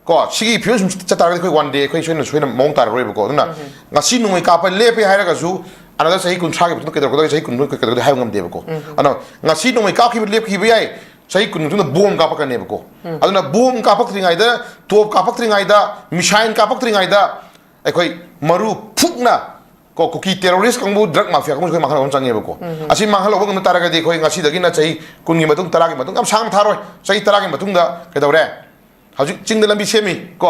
ꯀꯣ, ꯁꯤꯒꯤ ꯐꯤꯕꯝꯁꯤ ꯆꯠ ꯇꯥꯔꯒꯗꯤ ꯑꯩꯈꯣꯏ one day ꯑꯩꯈꯣꯏ ꯁꯣꯏꯅ, ꯁꯣꯏꯅ ꯃꯑꯣꯡ ꯇꯥꯔꯔꯣꯏꯕꯀꯣ꯫ ꯑꯗꯨꯅ ꯉꯁꯤ ꯅꯣꯡꯃꯩ ꯀꯥꯞꯄ ꯂꯦꯞꯄꯦ ꯍꯥꯏꯔꯒꯁꯨ, another ꯆꯍꯤ ꯀꯨꯟꯊ꯭ꯔꯥꯒꯤ ꯃꯇꯨꯡꯗ ꯀꯩꯗꯧꯔꯛꯀꯗꯒꯦ, ꯆꯍꯤ ꯀꯨꯟ ꯃꯇꯨꯡꯗ ꯀꯩꯗꯧꯔꯛꯀꯗꯒꯦ ꯍꯥꯏꯕ ꯉꯝꯗꯦꯕꯀꯣ꯫ ꯑꯗꯣ ꯉꯁꯤ ꯅꯣꯡꯃꯩ ꯀꯥꯞꯈꯤꯕ ꯂꯦꯞꯈꯤꯕ ꯌꯥꯏ, ꯆꯍꯤ ꯀꯨꯟ ꯃꯇꯨꯡꯗ ꯕꯣꯝ ꯀꯥꯞꯄꯛꯀꯅꯦꯕꯀꯣ꯫ ꯑꯗꯨꯅ ꯕꯣꯝ ꯀꯥꯞꯄꯛꯇ꯭ꯔꯤꯉꯩꯗ, ꯇꯣꯞ ꯀꯥꯞꯄꯛꯇ꯭ꯔꯤꯉꯩꯗ, missile ꯀꯥꯞꯄꯛꯇ꯭ꯔꯤꯉꯩꯗ ꯑꯩꯈꯣꯏ ꯃꯔꯨ ꯐꯨꯛꯅ ꯀꯣ, ꯀꯨꯀꯤ terrorist ꯀꯥꯡꯕꯨ, drug mafia ꯀꯥꯡꯕꯨꯁꯦ ꯑꯩꯈꯣꯏ ꯃꯥꯡꯍꯟꯕ ꯑꯃ ꯆꯪꯉꯦꯕꯀꯣ꯫ ꯑꯁꯤ ꯃꯥꯡꯍꯜꯍꯧꯕ ꯉꯝꯕ ꯇꯥꯔꯒꯗꯤ ꯑꯩꯈꯣꯏ ꯉꯁꯤꯗꯒꯤꯅ ꯆꯍꯤ ꯀꯨꯟꯒꯤ ꯃꯇꯨꯡ, ꯇꯔꯥꯒꯤ ꯃꯇꯨꯡ, ꯌꯥꯝ ꯁꯥꯡꯅ ꯊꯥꯔꯣꯏ, ꯆꯍꯤ ꯇꯔꯥꯒꯤ ꯃꯇꯨꯡꯗ ꯀꯩꯗꯧꯔꯦ? ꯍꯧꯖꯤꯛ ꯆꯤꯡꯗ ꯂꯝꯕꯤ ꯁꯦꯝꯃꯤ ꯀꯣ,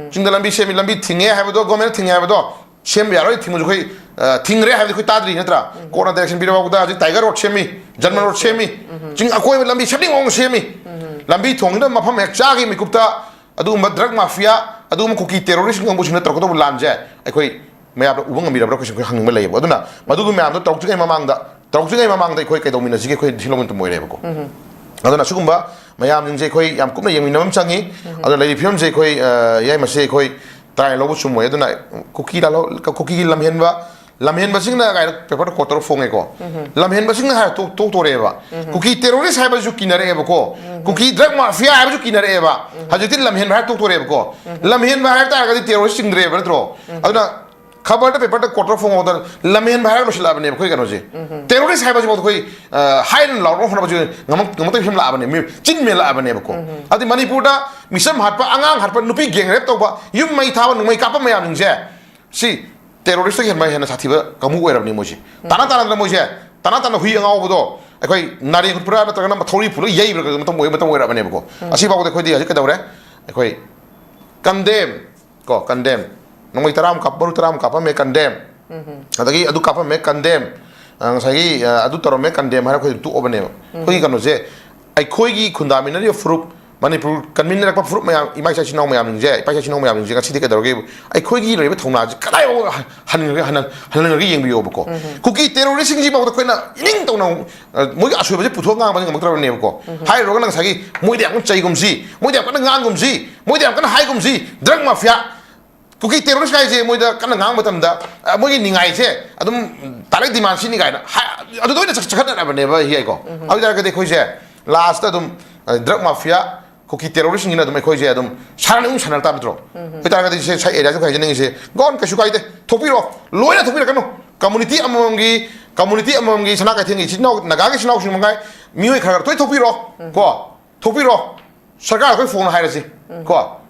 ꯆꯤꯡꯗ ꯂꯝꯕꯤ ꯁꯦꯝꯃꯤ, ꯂꯝꯕꯤ ꯊꯤꯡꯉꯦ ꯍꯥꯏꯕꯗꯣ, government ꯊꯤꯡꯉꯦ ꯍꯥꯏꯕꯗꯣ, ꯁꯦꯝꯕ ꯌꯥꯔꯣꯏ, ꯊꯤꯡꯕꯁꯨ ꯑꯩꯈꯣꯏ, ꯑ, ꯊꯤꯡꯈ꯭ꯔꯦ ꯍꯥꯏꯕꯗꯤ ꯑꯩꯈꯣꯏ ꯇꯥꯗ꯭ꯔꯤ ꯅꯠꯇ꯭ꯔꯥ? Court ꯅ direction ꯄꯤꯔꯕ ꯐꯥꯎꯕꯗ ꯍꯧꯖꯤꯛ Tiger Road ꯁꯦꯝꯃꯤ, German Road ꯁꯦꯝꯃꯤ, ꯆꯤꯡ ꯑꯀꯣꯏꯕ ꯂꯝꯕꯤ ꯁꯦꯝꯅꯤꯡꯕ ꯃꯑꯣꯡ ꯁꯦꯝꯃꯤ, ꯂꯝꯕꯤ ꯊꯣꯡꯁꯤꯗ ꯃꯐꯝ ꯍꯦꯛ ꯆꯥꯈꯤ ꯃꯤꯀꯨꯞꯇ ꯑꯗꯨꯒꯨꯝꯕ drug mafia, ꯑꯗꯨꯒꯨꯝꯕ ꯀꯨꯀꯤ terrorist ꯀꯥꯡꯕꯨꯁꯤꯡꯅ ꯇꯧꯔꯛꯀꯗꯧꯕ ꯂꯥꯟꯁꯦ ꯑꯩꯈꯣꯏ ꯃꯌꯥꯝꯅ ꯎꯕ ꯉꯝꯕꯤꯔꯕ꯭ꯔꯥ? ꯑꯩꯈꯣꯏꯁꯨ ꯑꯩꯈꯣꯏ ꯍꯪꯅꯤꯡꯕ ꯂꯩꯌꯦꯕ꯫ ꯑꯗꯨꯅ ꯃꯗꯨꯒꯤ ꯃꯌꯥꯝꯗꯣ ꯇꯧꯔꯛꯇ꯭ꯔꯤꯉꯩ ꯃꯃꯥꯡꯗ, ꯇꯧꯔꯛꯇ꯭ꯔꯤꯉꯩ ꯃꯃꯥꯡꯗ ꯑꯩꯈꯣꯏ ꯀꯩꯗꯧꯃꯤꯟꯅꯁꯤꯒꯦ? ꯑꯩꯈꯣꯏ ꯁꯤ ꯂꯧꯕ ꯃꯇꯝ ꯑꯣꯏꯔꯦꯕꯀꯣ꯫ ꯑꯗꯨꯅ ꯁꯤꯒꯨꯝꯕ ꯃꯌꯥꯝꯁꯤꯡꯁꯦ ꯑꯩꯈꯣꯏ ꯌꯥꯝ ꯀꯨꯞꯅ ꯌꯦꯡꯃꯤꯟꯅꯕ ꯑꯃ ꯆꯪꯉꯤ꯫ ꯑꯗꯨꯅ ꯂꯩꯔꯤꯕ ꯐꯤꯕꯝꯁꯦ ꯑꯩꯈꯣꯏ, ꯑ, ꯌꯥꯏ, ꯃꯁꯤ ꯑꯩꯈꯣꯏ ꯇꯔꯥꯏ ꯂꯧꯕ ꯆꯨꯝꯃꯣꯏ꯫ ꯑꯗꯨꯅ ꯀꯨꯀꯤ ꯂꯥꯜꯍꯧ-, ꯀꯨꯀꯤꯒꯤ ꯂꯝꯍꯦꯟꯕ, ꯂꯝꯍꯦꯟꯕꯁꯤꯡꯅ ꯀꯥꯏꯅ paper ꯇ quote ꯇꯧꯔ ꯐꯣꯡꯉꯦꯀꯣ꯫ ꯂꯝꯍꯦꯟꯕꯁꯤꯡꯅ ꯍꯥꯏꯔ ꯇꯣꯛ-, ꯇꯣꯛꯇꯣꯔꯦꯕ꯫ ꯀꯨꯀꯤ terrorist ꯍꯥꯏꯕꯁꯨ ꯀꯤꯅꯔꯛꯑꯦꯕꯀꯣ꯫ ꯀꯨꯀꯤ drug mafia ꯍꯥꯏꯕꯁꯨ ꯀꯤꯅꯔꯛꯑꯦꯕ꯫ ꯍꯧꯖꯤꯛꯇꯤ ꯂꯝꯍꯦꯟꯕ ꯍꯥꯏꯔ ꯇꯣꯛꯇꯣꯔꯦꯕꯀꯣ꯫ ꯂꯝꯍꯦꯟꯕ ꯍꯥꯏ ꯇꯥꯔꯒꯗꯤ terrorist ꯆꯤꯡꯗ꯭ꯔꯦꯕ ꯅꯠꯇ꯭ꯔꯣ? ꯑꯗꯨꯅ ꯈꯕꯔꯗ, paper ꯇ quote ꯇꯧꯔ ꯐꯣꯡꯉꯛꯄꯗ ꯂꯝꯍꯦꯟꯕ ꯍꯥꯏꯔꯒ ꯂꯣꯏꯁꯤꯜꯂꯛꯑꯕꯅꯦꯕ ꯑꯩꯈꯣꯏ ꯀꯩꯅꯣꯁꯦ꯫ Terrorist ꯍꯥꯏꯕꯁꯤꯐꯥꯎ ꯑꯩꯈꯣꯏ, ꯑ, ꯍꯥꯏꯅ ꯂꯥꯎꯔꯒ ꯍꯣꯠꯅꯕꯁꯦ ꯉꯝꯃꯛ-, ꯉꯝꯃꯛꯇꯕ ꯐꯤꯕꯝ ꯂꯥꯛꯑꯕꯅꯦ꯫ ꯃꯤ ꯆꯤꯟ ꯃꯦꯜꯂꯛꯑꯕꯅꯦꯕꯀꯣ꯫ ꯑꯗꯨꯗꯤ ꯃꯅꯤꯄꯨꯔꯗ ꯃꯤꯆꯝ ꯍꯥꯠꯄ, ꯑꯉꯥꯡ ꯍꯥꯠꯄ, ꯅꯨꯄꯤ gang rape ꯇꯧꯕ, ꯌꯨꯝ ꯃꯩ ꯊꯥꯕ, ꯅꯣꯡꯃꯩ ꯀꯥꯞꯄ ꯃꯌꯥꯝꯁꯤꯡꯁꯦ ꯁꯤ terrorist ꯇꯒꯤ ꯍꯦꯟꯕ, ꯍꯦꯟꯅ ꯁꯥꯊꯤꯕ ꯀꯥꯡꯕꯨ ꯑꯣꯏꯔꯕꯅꯤ ꯃꯣꯏꯁꯦ꯫ ꯇꯥꯅ ꯇꯥꯅꯗꯅ ꯃꯣꯏꯁꯦ, ꯇꯥꯅ ꯇꯥꯅ ꯍꯨꯏ ꯑꯉꯥꯎꯕꯗꯣ ꯑꯩꯈꯣꯏ ꯅꯥꯔꯦꯟ ꯍꯨꯠꯄ꯭ꯔꯥ ꯅꯠꯇ꯭ꯔꯒꯅ ꯊꯧꯔꯤ ꯄꯨꯜꯂꯒ ꯌꯩꯕ꯭ꯔꯥ ꯃꯇꯝ ꯑꯣꯏ-, ꯃꯇꯝ ꯑꯣꯏꯔꯛꯑꯕꯅꯦꯕꯀꯣ꯫ ꯑꯁꯤꯐꯥꯎꯕꯗ ꯑꯩꯈꯣꯏꯗꯤ ꯍꯧꯖꯤꯛ ꯀꯩꯗꯧꯔꯦ? ꯑꯩꯈꯣꯏ condemn, ꯀꯣ, condemn꯫ ꯅꯣꯡꯃꯩ ꯇꯔꯥꯃꯨꯛ ꯀꯥꯞ-, ꯃꯔꯨ ꯇꯔꯥꯃꯨꯛ ꯀꯥꯞꯄꯝꯃꯦ, condemn꯫ ꯑꯗꯒꯤ ꯑꯗꯨ ꯀꯥꯞꯄꯝꯃꯦ, condemn꯫ ꯑ, ꯉꯁꯥꯏꯒꯤ, ꯑ, ꯑꯗꯨ ꯇꯧꯔꯝꯃꯦ, condemn ꯍꯥꯏꯔ ꯑꯩꯈꯣꯏ ꯇꯣꯛꯑꯕꯅꯦꯕ꯫ ꯑꯩꯈꯣꯏꯒꯤ ꯀꯩꯅꯣꯁꯦ, ꯑꯩꯈꯣꯏꯒꯤ ꯈꯨꯟꯗꯥꯃꯤꯟꯅꯔꯤꯕ ꯐꯨꯔꯨꯞ, ꯃꯅꯤꯄꯨꯔ ꯀꯟꯃꯤꯟꯅꯔꯛꯄ ꯐꯨꯔꯨꯞ ꯃꯌꯥꯝ, ꯏꯃꯥ ꯏꯆꯥ ꯏꯆꯤꯟ ꯏꯅꯥꯎ ꯃꯌꯥꯝꯁꯤꯡꯁꯦ, ꯏꯄꯥ ꯏꯆꯥ ꯏꯆꯤꯟ ꯏꯅꯥꯎ ꯃꯌꯥꯝꯁꯤꯡꯁꯦ ꯉꯁꯤꯗꯤ ꯀꯩꯗꯧꯔꯒꯦ? ꯑꯩꯈꯣꯏꯒꯤ ꯂꯩꯔꯤꯕ ꯊꯧꯅꯥꯁꯦ ꯀꯗꯥꯏꯐꯥꯎ ꯍꯟꯍꯟꯈ꯭ꯔꯒꯦ, ꯍꯟꯍꯟ-, ꯍꯟꯍꯟꯈ꯭ꯔꯒꯦ ꯌꯦꯡꯕꯤꯌꯣꯕꯀꯣ꯫ ꯀꯨꯀꯤ ꯇꯦꯔꯣꯔꯤꯁꯁꯤꯡꯁꯤꯐꯥꯎꯗ ꯑꯩꯈꯣꯏꯅ ꯏꯅꯤꯡ ꯇꯧꯅ, ꯑ, ꯃꯣꯏꯒꯤ ꯑꯁꯣꯏꯕꯁꯦ ꯄꯨꯊꯣꯛꯑ ꯉꯥꯡꯕꯁꯦ ꯉꯝꯃꯛꯇ꯭ꯔꯕꯅꯦꯕꯀꯣ꯫ ꯍꯥꯏꯔꯨꯔꯒꯅ ꯉꯁꯥꯏꯒꯤ ꯃꯣꯏꯗ ꯌꯥꯝ ꯀꯟꯅ ꯆꯩꯒꯨꯝꯁꯤ, ꯃꯣꯏꯗ ꯌꯥꯝ ꯀꯟꯅ ꯉꯥꯡꯒꯨꯝꯁꯤ, ꯃꯣꯏꯗ ꯌꯥꯝ ꯀꯟꯅ ꯍꯥꯏꯒꯨꯝꯁꯤ, ꯗ꯭ꯔꯒ ꯃꯥꯐꯤꯌꯥ, ꯀꯨꯀꯤ ꯇꯦꯔꯣꯔꯤꯁ ꯍꯥꯏꯁꯦ ꯃꯣꯏꯗ ꯀꯟꯅ ꯉꯥꯡꯕ ꯃꯇꯝꯗ, ꯑ, ꯃꯣꯏꯒꯤ ꯅꯤꯡꯉꯥꯏꯁꯦ ꯑꯗꯨꯝ ꯇꯥꯔꯦꯛ ꯗꯤꯃꯥꯟ ꯁꯤꯅꯤ ꯀꯥꯏꯅ ꯍꯥꯏ-, ꯑꯗꯨꯗ ꯑꯣꯏꯅ ꯆꯠ-, ꯆꯠꯈꯠꯅꯔꯕꯅꯦꯕ ꯍꯤ ꯍꯥꯏꯀꯣ꯫ ꯑꯗꯨ ꯑꯣꯏꯇꯥꯔꯒꯗꯤ ꯑꯩꯈꯣꯏꯁꯦ ꯂꯥꯁꯇ ꯑꯗꯨꯝ, ꯑ, ꯗ꯭ꯔꯒ ꯃꯥꯐꯤꯌꯥ, ꯀꯨꯀꯤ ꯇꯦꯔꯣꯔꯤꯁꯁꯤꯡꯁꯤꯅ ꯑꯗꯨꯝ ꯑꯩꯈꯣꯏꯁꯦ ꯑꯗꯨꯝ ꯁꯥꯟꯅ ꯑꯗꯨꯝ ꯁꯥꯟꯅꯔ ꯇꯥꯕ ꯅꯠꯇ꯭ꯔꯣ? ꯑꯗꯨ ꯑꯣꯏꯇꯥꯔꯒꯗꯤ ꯁꯦ ꯁꯥꯏ ꯑꯦꯔꯤꯌꯥꯁꯨ ꯍꯥꯏꯖꯅꯤꯡꯉꯤꯁꯦ, ꯒꯣꯟ ꯀꯩꯁꯨ ꯀꯥꯏꯗꯦ, ꯊꯣꯛꯄꯤꯔꯣ, ꯂꯣꯏꯅ ꯊꯣꯛꯄꯤꯔꯛꯀꯅꯨ꯫ ꯀꯝꯃꯨꯅꯤꯇꯤ ꯑꯃꯃꯝꯒꯤ, ꯀꯝꯃꯨꯅꯤꯇꯤ ꯑꯃꯃꯝꯒꯤ ꯁꯅꯥ ꯀꯩꯊꯦꯜꯒꯤ ꯏꯆꯤꯟ ꯏꯅꯥꯎ, ꯅꯥꯒꯥꯒꯤ ꯏꯆꯤꯟ ꯏꯅꯥꯎꯁꯤꯡ ꯃꯉꯥꯏ, ꯃꯤꯑꯣꯏ ꯈꯔ ꯈꯔ ꯇꯣꯏ ꯊꯣꯛꯄꯤꯔꯣ, ꯀꯣ, ꯊꯣꯛꯄꯤꯔꯣ꯫ ꯁꯔꯀꯥꯔ ꯑꯩꯈꯣꯏ ꯐꯣꯟ ꯍꯥꯏꯔꯁꯤ, ꯀꯣ,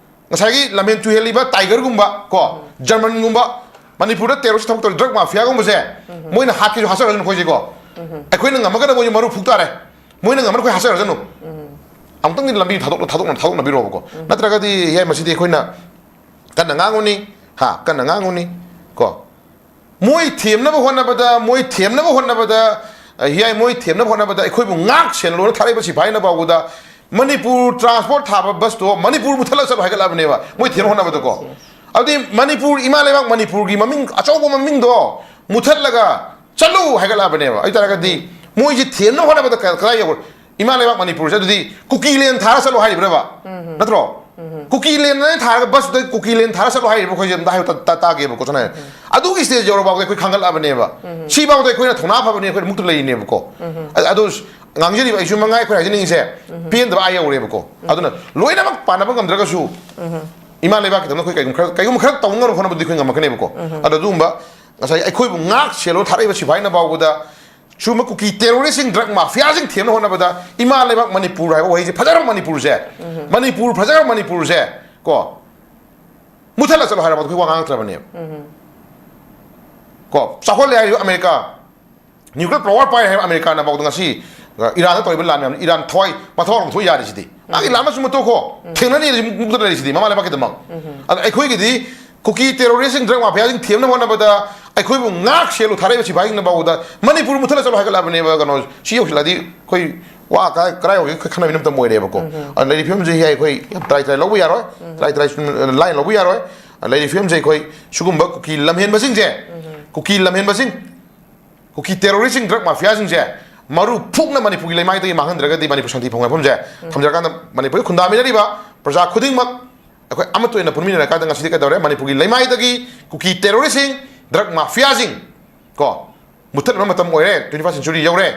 ꯉꯁꯥꯏꯒꯤ ꯂꯝꯍꯦꯟ ꯇꯨꯍꯦꯜꯂꯤꯕ ꯇꯥꯏꯒꯔꯒꯨꯝꯕ, ꯀꯣ, ꯖꯔꯃꯟꯒꯨꯝꯕ, ꯃꯅꯤꯄꯨꯔꯗ ꯇꯦꯔꯣꯔꯤꯁ ꯊꯕꯛ ꯇꯧꯔꯤ ꯗ꯭ꯔꯒ ꯃꯥꯐꯤꯌꯥꯒꯨꯝꯕꯁꯦ, ꯃꯣꯏꯅ ꯍꯥꯠꯀꯦꯁꯨ ꯍꯥꯠꯆꯔꯁꯅꯨ ꯑꯩꯈꯣꯏꯁꯦꯀꯣ꯫ ꯑꯩꯈꯣꯏꯅ ꯉꯝꯃꯒꯅ ꯃꯣꯏꯁꯦ ꯃꯔꯨ ꯐꯨꯛ ꯇꯥꯔꯦ, ꯃꯣꯏꯅ ꯉꯝꯃꯒ ꯑꯩꯈꯣꯏ ꯍꯥꯠꯆꯔꯁꯅꯨ꯫ ꯑꯃꯨꯛꯇꯪꯗꯤ ꯂꯝꯕꯤ ꯊꯥꯗꯣꯛꯅ, ꯊꯥꯗꯣꯛꯅ, ꯊꯥꯗꯣꯛꯅꯕꯤꯔꯣꯕꯀꯣ꯫ ꯅꯠꯇ꯭ꯔꯒꯗꯤ ꯌꯥꯏ, ꯃꯁꯤꯗꯤ ꯑꯩꯈꯣꯏꯅ ꯀꯟꯅ ꯉꯥꯡꯉꯨꯅꯤ, ꯍꯥ, ꯀꯟꯅ ꯉꯥꯡꯉꯨꯅꯤ, ꯀꯣ꯫ ꯃꯣꯏ ꯊꯦꯝꯅꯕ ꯍꯣꯠꯅꯕꯗ, ꯃꯣꯏ ꯊꯦꯝꯅꯕ ꯍꯣꯠꯅꯕꯗ, ꯑ, ꯌꯥꯏ, ꯃꯣꯏ ꯊꯦꯝꯅꯕ ꯍꯣꯠꯅꯕꯗ ꯑꯩꯈꯣꯏꯕꯨ ꯉꯥꯛ ꯁꯦꯜꯂꯣꯅ ꯊꯥꯔꯛꯏꯕ ꯁꯤꯐꯥꯏꯅ ꯐꯥꯎꯕꯗ ꯃꯅꯤꯄꯨꯔ ꯇ꯭ꯔꯥꯟꯁꯄꯣꯔꯠ ꯊꯥꯕ ꯕꯁꯇꯣ ꯃꯅꯤꯄꯨꯔ ꯃꯨꯊꯠꯂꯒ ꯆꯠꯂꯣ ꯍꯥꯏꯒꯠꯂꯛꯑꯕꯅꯦꯕ, ꯃꯣꯏ ꯊꯦꯝꯅꯕ ꯍꯣꯠꯅꯕꯗꯀꯣ꯫ ꯑꯗꯨꯗꯤ ꯃꯅꯤꯄꯨꯔ, ꯏꯃꯥ ꯂꯩꯕꯥꯛ ꯃꯅꯤꯄꯨꯔꯒꯤ ꯃꯃꯤꯡ, ꯑꯆꯧꯕ ꯃꯃꯤꯡꯗꯣ ꯃꯨꯊꯠꯂꯒ ꯆꯠꯂꯨ ꯍꯥꯏꯒꯠꯂꯛꯑꯕꯅꯦꯕ꯫ ꯑꯗꯨ ꯑꯣꯏꯇꯥꯔꯒꯗꯤ ꯃꯣꯏꯁꯤ ꯊꯦꯝꯅꯕ ꯍꯣꯠꯅꯕꯗ ꯀ-, ꯀꯗꯥꯏ ꯌꯧꯈ꯭ꯔꯦ? ꯏꯃꯥ ꯂꯩꯕꯥꯛ ꯃꯅꯤꯄꯨꯔꯁꯦ ꯑꯗꯨꯗꯤ ꯀꯨꯀꯤ ꯂꯦꯟ ꯊꯥꯔ ꯆꯠꯂꯣ ꯍꯥꯏꯔꯤꯕ꯭ꯔꯕ? ꯅꯠꯇ꯭ꯔꯣ? ꯀꯨꯀꯤ ꯂꯦꯟ ꯊꯥꯔꯒ ꯕꯁꯇꯨꯗ ꯀꯨꯀꯤ ꯂꯦꯟ ꯊꯥꯔ ꯆꯠꯂꯣ ꯍꯥꯏꯔꯤꯕ, ꯑꯩꯈꯣꯏꯁꯦ ꯑꯝꯇ ꯍꯥꯏꯌꯨ, ꯇꯥ-, ꯇꯥ-, ꯇꯥꯒꯦꯕꯀꯣ, ꯁꯅꯥ꯫ ꯑꯗꯨꯒꯤ ꯁ꯭ꯇꯦꯖ ꯌꯧꯔꯐꯥꯎꯗ ꯑꯩꯈꯣꯏ ꯈꯪꯒꯠꯂꯛꯑꯕꯅꯦꯕ꯫ ꯁꯤꯐꯥꯎꯗ ꯑꯩꯈꯣꯏꯅ ꯊꯧꯅꯥ ꯐꯕꯅꯤ, ꯑꯩꯈꯣꯏꯅ ꯃꯨꯛꯇ ꯂꯩꯔꯤꯅꯦꯕꯀꯣ꯫ ꯑ-, ꯑꯗꯣ ꯉꯥꯡꯖꯔꯤꯕ ꯑꯩꯁꯨ ꯃꯉꯥꯏ ꯑꯩꯈꯣꯏ ꯍꯥꯏꯖꯅꯤꯡꯉꯤꯁꯦ, ꯄꯦꯟꯗꯕ ꯑꯥ ꯌꯧꯔꯦꯕꯀꯣ꯫ ꯑꯗꯨꯅ ꯂꯣꯏꯅꯃꯛ ꯄꯥꯟꯅꯕ ꯉꯝꯗ꯭ꯔꯒꯁꯨ, ꯏꯃꯥ ꯂꯩꯕꯥꯛꯀꯤꯗꯃꯛꯇ ꯑꯩꯈꯣꯏ ꯀꯩꯒꯨꯝꯕ ꯈꯔ, ꯀꯩꯒꯨꯝꯕ ꯈꯔ ꯇꯧꯅꯕ ꯍꯣꯠꯅꯕꯗꯤ ꯑꯩꯈꯣꯏ ꯉꯝꯃꯛꯀꯅꯦꯕꯀꯣ꯫ ꯑꯗꯣ ꯑꯗꯨꯒꯨꯝꯕ ꯉꯁꯥꯏ ꯑꯩꯈꯣꯏꯕꯨ ꯉꯥꯛ ꯁꯦꯜꯂꯣ ꯊꯥꯔꯛꯏꯕ ꯁꯤꯐꯥꯏꯅ ꯐꯥꯎꯕꯗ ꯁꯤꯒꯨꯝꯕ ꯀꯨꯀꯤ ꯇꯦꯔꯣꯔꯤꯁꯁꯤꯡ, ꯗ꯭ꯔꯒ ꯃꯥꯐꯤꯌꯥꯁꯤꯡ ꯊꯦꯝꯅ ꯍꯣꯠꯅꯕꯗ ꯏꯃꯥ ꯂꯩꯕꯥꯛ ꯃꯅꯤꯄꯨꯔ ꯍꯥꯏꯕ ꯋꯥꯍꯩꯁꯦ, ꯐꯖꯔꯕ ꯃꯅꯤꯄꯨꯔꯁꯦ, ꯃꯅꯤꯄꯨꯔ, ꯐꯖꯔꯕ ꯃꯅꯤꯄꯨꯔꯁꯦ, ꯀꯣ, ꯃꯨꯊꯠꯂ ꯆꯠꯂꯣ ꯍꯥꯏꯔꯕ ꯑꯩꯈꯣꯏ ꯋꯥ ꯉꯥꯡꯉꯛꯇ꯭ꯔꯕꯅꯦꯕ꯫ ꯀꯣ, ꯆꯥꯎꯈꯠꯂꯦ ꯍꯥꯏꯔꯤꯕ ꯑꯃꯦꯔꯤꯀꯥ, ꯅ꯭ꯌꯨꯀ꯭ꯂꯤꯌꯔ ꯄꯥꯋꯔ ꯄꯥꯏ ꯍꯥꯏꯕ ꯑꯃꯦꯔꯤꯀꯥꯅ ꯐꯥꯎꯗ ꯉꯁꯤ, ꯑ, ꯏꯔꯥꯟꯗ ꯇꯧꯔꯤꯕ ꯂꯥꯟ ꯃꯌꯥꯝꯗꯣ ꯏꯔꯥꯟ ꯊꯋꯥꯏ, ꯃꯊꯧ ꯂꯪꯊꯣꯛ ꯌꯥꯔꯤꯁꯤꯗꯤ꯫ ꯃꯥꯒꯤ ꯂꯥꯟ ꯑꯃꯁꯨ ꯃꯇꯣꯛꯈꯣ, ꯊꯦꯡꯅꯅꯤ ꯃꯨꯛꯇ ꯂꯩꯔꯤꯁꯤꯗꯤ ꯃꯃꯥ ꯂꯩꯕꯥꯛꯀꯤꯗꯃꯛ꯫ ꯑꯗ ꯑꯩꯈꯣꯏꯒꯤꯗꯤ ꯀꯨꯀꯤ ꯇꯦꯔꯣꯔꯤꯁꯁꯤꯡ, ꯗ꯭ꯔꯒ ꯃꯥꯐꯤꯌꯥꯁꯤꯡ ꯊꯦꯝꯅꯕ ꯍꯣꯠꯅꯕꯗ ꯑꯩꯈꯣꯏꯕꯨ ꯉꯥꯛ ꯁꯦꯜꯂꯨ ꯊꯥꯔꯛꯏꯕ ꯁꯤꯐꯥꯏꯁꯤꯡꯅ ꯐꯥꯎꯕꯗ ꯃꯅꯤꯄꯨꯔ ꯃꯨꯊꯠꯂ ꯆꯠꯂꯣ ꯍꯥꯏꯒꯠꯂꯕꯅꯦꯕ꯫ ꯀꯩꯅꯣ, ꯁꯤ ꯌꯧꯁꯤꯜꯂꯛꯑꯗꯤ ꯑꯩꯈꯣꯏ ꯋꯥ ꯀꯥꯏ ꯀꯗꯥꯏ ꯌꯧꯒꯦ ꯑꯩꯈꯣꯏ ꯈꯟꯅꯕ ꯃꯇꯝ ꯑꯣꯏꯔꯦꯕꯀꯣ꯫ ꯑꯗꯨꯅ ꯂꯩꯔꯤꯕ ꯐꯤꯕꯝꯁꯦ ꯑꯩꯈꯣꯏ ꯌꯥꯝ ꯇꯔꯥꯏ ꯇꯔꯥꯏ ꯂꯧꯕ ꯌꯥꯔꯣꯏ꯫ ꯇꯔꯥꯏ ꯇꯔꯥꯏ ꯁꯨꯝ ꯂꯥꯏꯅ ꯂꯧꯕ ꯌꯥꯔꯣꯏ꯫ ꯂꯩꯔꯤꯕ ꯐꯤꯕꯝꯁꯦ ꯑꯩꯈꯣꯏ ꯁꯤꯒꯨꯝꯕ ꯀꯨꯀꯤ ꯂꯝꯍꯦꯟꯕꯁꯤꯡꯁꯦ, ꯀꯨꯀꯤ ꯂꯝꯍꯦꯟꯕꯁꯤꯡ, ꯀꯨꯀꯤ ꯇꯦꯔꯣꯔꯤꯁꯁꯤꯡ, ꯗ꯭ꯔꯒ ꯃꯥꯐꯤꯌꯥꯁꯤꯡꯁꯦ ꯃꯔꯨ ꯐꯨꯛꯅ ꯃꯅꯤꯄꯨꯔꯒꯤ ꯂꯩꯃꯥꯏꯗꯒꯤ ꯃꯥꯡꯍꯟꯗ꯭ꯔꯒꯗꯤ ꯃꯅꯤꯄꯨꯔ ꯁꯥꯟꯇꯤ ꯐꯪꯕ ꯃꯐꯝꯁꯦ ꯊꯝꯖꯔꯀꯥꯟꯗ ꯃꯅꯤꯄꯨꯔꯗ ꯈꯨꯟꯗꯥꯃꯤꯟꯅꯔꯤꯕ ꯄ꯭ꯔꯖꯥ ꯈꯨꯗꯤꯡꯃꯛ ꯑꯩꯈꯣꯏ ꯑꯃꯠꯇ ꯑꯣꯏꯅ ꯄꯨꯟꯃꯤꯟꯅꯔꯀꯥꯟꯗ ꯉꯁꯤꯗꯤ ꯀꯩꯗꯧꯔꯦ? ꯃꯅꯤꯄꯨꯔꯒꯤ ꯂꯩꯃꯥꯏꯗꯒꯤ ꯀꯨꯀꯤ ꯇꯦꯔꯣꯔꯤꯁꯁꯤꯡ, ꯗ꯭ꯔꯒ ꯃꯥꯐꯤꯌꯥꯁꯤꯡ ꯀꯣ, ꯃꯨꯠꯊꯠꯅꯕ ꯃꯇꯝ ꯑꯣꯏꯔꯦ꯫ Twenty first century ꯌꯧꯔꯦ꯫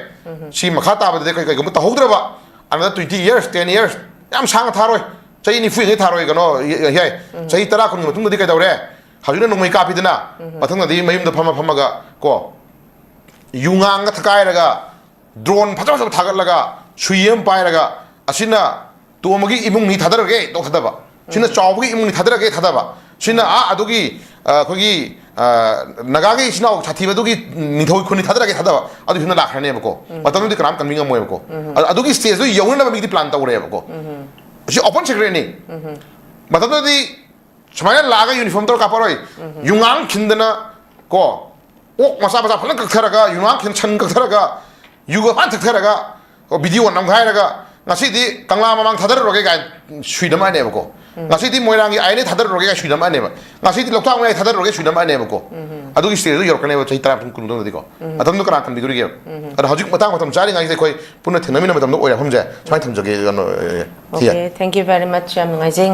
ꯁꯤ ꯃꯈꯥ ꯇꯥꯕꯗꯗꯤ ꯑꯩꯈꯣꯏ ꯀꯩꯒꯨꯝꯕ ꯇꯧꯍꯧꯗ꯭ꯔꯕ, another twenty years, ten years, ꯌꯥꯝ ꯁꯥꯡꯅ ꯊꯥꯔꯣꯏ, ꯆꯍꯤ ꯅꯤꯐꯨ ꯌꯥꯡꯈꯩ ꯊꯥꯔꯣꯏ, ꯀꯩꯅꯣ, ꯌꯥꯏ, ꯆꯍꯤ ꯇꯔꯥ ꯀꯨꯟꯒꯤ ꯃꯇꯨꯡꯗꯗꯤ ꯀꯩꯗꯧꯔꯦ? ꯍꯧꯖꯤꯛꯅ ꯅꯣꯡꯃꯩ ꯀꯥꯞꯄꯤꯗꯅ, ꯃꯊꯪꯗꯗꯤ ꯃꯌꯨꯝꯗ ꯐꯝꯃ ꯐꯝꯃꯒ ꯀꯣ, ꯌꯨꯉꯥꯡꯒ ꯊꯛꯀꯥꯏꯔꯒ, ꯗ꯭ꯔꯣꯟ ꯐꯖ ꯐꯖꯕ ꯊꯥꯒꯠꯂꯒ, ꯁꯨꯏ ꯑꯃ ꯄꯥꯏꯔꯒ, ꯑꯁꯤꯅ ꯇꯣꯝꯕꯒꯤ ꯏꯃꯨꯡꯅꯤ ꯊꯥꯗꯔꯒꯦ ꯇꯧ ꯊꯥꯗꯕ, ꯁꯤꯅ ꯆꯥꯎꯕꯒꯤ ꯏꯃꯨꯡꯅꯤ ꯊꯥꯗꯔꯒꯦ ꯊꯥꯗꯕ, ꯁꯤꯅ ꯑꯥ ꯑꯗꯨꯒꯤ, ꯑ, ꯑꯩꯈꯣꯏꯒꯤ, ꯑ, ꯅꯥꯒꯥꯒꯤ ꯏꯆꯤꯟ ꯏꯅꯥꯎ ꯁꯥꯊꯤꯕ ꯑꯗꯨꯒꯤ ꯅꯤꯡꯊꯧ ꯈꯨꯟꯅꯤ ꯊꯥꯗꯔꯒꯦ ꯊꯥꯗꯕ, ꯑꯗꯨ ꯍꯦꯟꯅ ꯂꯥꯛꯈ꯭ꯔꯅꯦꯕꯀꯣ꯫ ꯃꯇꯝꯗꯨꯗꯤ ꯀꯅꯥꯝ ꯀꯟꯕꯤ ꯉꯝꯃꯣꯏꯕꯀꯣ꯫ ꯑ-, ꯑꯗꯨꯒꯤ ꯁ꯭ꯇꯦꯖꯇꯨ ꯌꯧꯅꯅꯕ ꯃꯤꯒꯤꯗꯤ ꯄ꯭ꯂꯥꯟ ꯇꯧꯔꯦꯕꯀꯣ꯫ ꯁꯤ ꯑꯣꯄꯟ ꯁꯤꯀ꯭ꯔꯦꯠꯅꯤ꯫ ꯃꯇꯝꯗꯨꯗꯗꯤ ꯁꯨꯃꯥꯏꯅ ꯂꯥꯛꯑꯒ ꯌꯨꯅꯤꯐꯣꯔꯝ ꯇꯧꯔ ꯀꯥꯞꯄꯔꯣꯏ꯫ ꯌꯨꯉꯥꯡ ꯈꯤꯟꯗꯅ ꯀꯣ, ꯑꯣꯛ ꯃꯆꯥ ꯃꯆꯥ ꯐꯖꯅ ꯀꯛꯊꯔꯒ, ꯌꯨꯉꯥꯡ ꯈꯤꯟ ꯁꯟ ꯀꯛꯊꯔꯒ, ꯌꯨꯒ ꯐꯖꯅ ꯊꯛꯊꯔꯒ, ꯀꯣ, ꯚꯤꯗꯤꯑꯣ ꯅꯝꯈꯥꯏꯔꯒ, ꯉꯁꯤꯗꯤ ꯀꯪꯂꯥ ꯃꯃꯥꯡ ꯊꯥꯗꯔꯔꯣꯏꯒꯦ ꯀꯥꯏꯅ ꯁꯨꯏꯗꯝ ꯍꯥꯏꯅꯦꯕꯀꯣ꯫ ꯉꯁꯤꯗꯤ ꯃꯣꯏꯔꯥꯡꯒꯤ ꯑꯥꯏ ꯑꯦꯟ ꯑꯦ ꯊꯥꯗꯔꯔꯣꯏꯒꯦ ꯀꯥꯏꯅ ꯁꯨꯏꯗꯝ ꯍꯥꯏꯅꯦꯕ꯫ ꯉꯁꯤꯗꯤ ꯂꯣꯛꯇꯥꯛ ꯃꯌꯥꯏ ꯊꯥꯗꯔꯔꯣꯏꯒꯦ ꯁꯨꯏꯗꯝ ꯍꯥꯏꯅꯦꯕꯀꯣ꯫ ꯑꯗꯨꯒꯤ ꯁ꯭ꯇꯦꯖꯇꯨ ꯌꯧꯔꯛꯀꯅꯦꯕ ꯆꯍꯤ ꯇꯔꯥ ꯃꯇꯨꯡ, ꯀꯨꯟ ꯃꯇꯨꯡꯗꯗꯤꯀꯣ꯫ ꯃꯇꯝꯗꯨ ꯀꯅꯥ ꯀꯟꯕꯤꯗꯣꯔꯤꯒꯦꯕ? ꯑꯗꯣ ꯍꯧꯖꯤꯛ ꯃꯇꯥꯡ ꯃꯇꯝ ꯆꯥꯔꯤꯉꯩꯁꯤꯗ ꯑꯩꯈꯣꯏ ꯄꯨꯟꯅ ꯊꯦꯡꯅꯃꯤꯟꯅꯕ ꯃꯇꯝꯗ ꯑꯣꯏꯔꯦ ꯃꯐꯝꯁꯦ꯫ ꯁꯨꯃꯥꯏꯅ ꯊꯝꯖꯒꯦ, ꯀꯩꯅꯣ, ꯑꯦ, ꯊꯤꯌꯦ꯫ Okay, thank you very much. ꯌꯥꯝ ꯅꯨꯡꯉꯥꯏꯖꯩ꯫